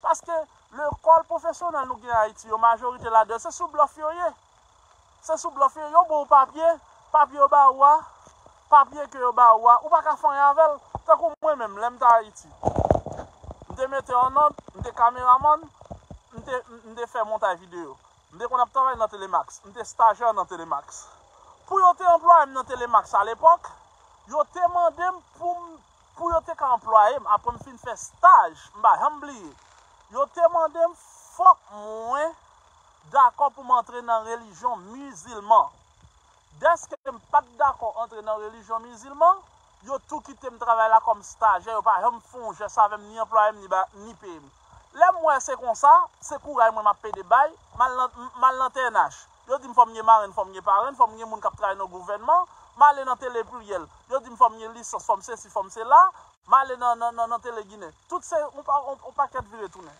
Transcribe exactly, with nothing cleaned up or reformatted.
Paske lekòl pwofesyonèl nou gen Ayiti yo, majorite ladan yo, se sou blòf yo ye. Se sou blòf yo, yo ba w papye, papye yo ba ou a, papye ke yo ba ou a, ou pa ka fè anyen avè l. Tankou mwen menm, lè m te Ayiti, m te metè an nòt, m te kameramann, m te, m te fè montay videyo. M te konn ap travay nan Telemax, m te stajè nan Telemax. Pou yo te anplwaye m nan Telemax alepòk, yo te mande m pou m, pou yo te ka anplwaye m apre m fin fè staj, m pa janm bliye. Yo te mande m fòk mwen dakò pou m antre nan relijyon mizilman. Dèske m pa t dakò antre nan relijyon mizilman, yo tou kite m travay la kòm stajè, yo pa janm fè yon jès avè m, ni anplwaye m, ni, ba, ni peye m. Lè m wè se konsa, se kouray mwen m ap pede bay, m al nan, m al nan T N H. Yo di m fò m gen marenn, fò m gen parenn, fò m gen moun k ap travay nan gouvènman, m ale nan Tele Pliryèl. Yo di m fò m gen lisans, fò m sesi, fò m sela, m ale nan, nan, nan, nan Tele Ginen. Tout se yon pa-, yon, yon pakèt vire tounen.